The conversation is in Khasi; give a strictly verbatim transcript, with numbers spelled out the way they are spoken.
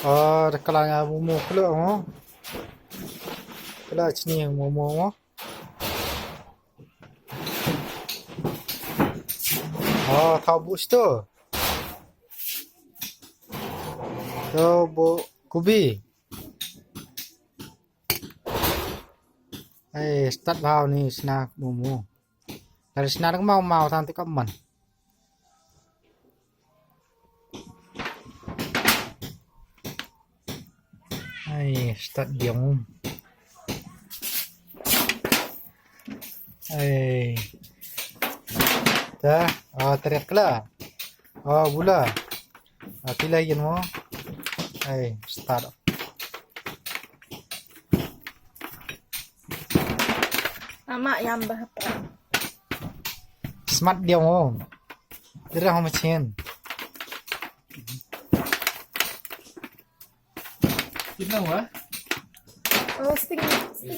Oh, da kala nga momo kala mo. Kala chini momo mo. Oh, thaw bu sto. To bu kubi. Ai, start bhau ni sna momo. Dari sna dang mau mau tang ti kaman. Ai, start diong. Ai. Ta, ah, teriak kala. Ah, bula. Ah, pila yin mo. Ai, start. Ama yam bah pra. Smart diong mo. Dira ho machin. Kitna hua? Oh, sting, sting.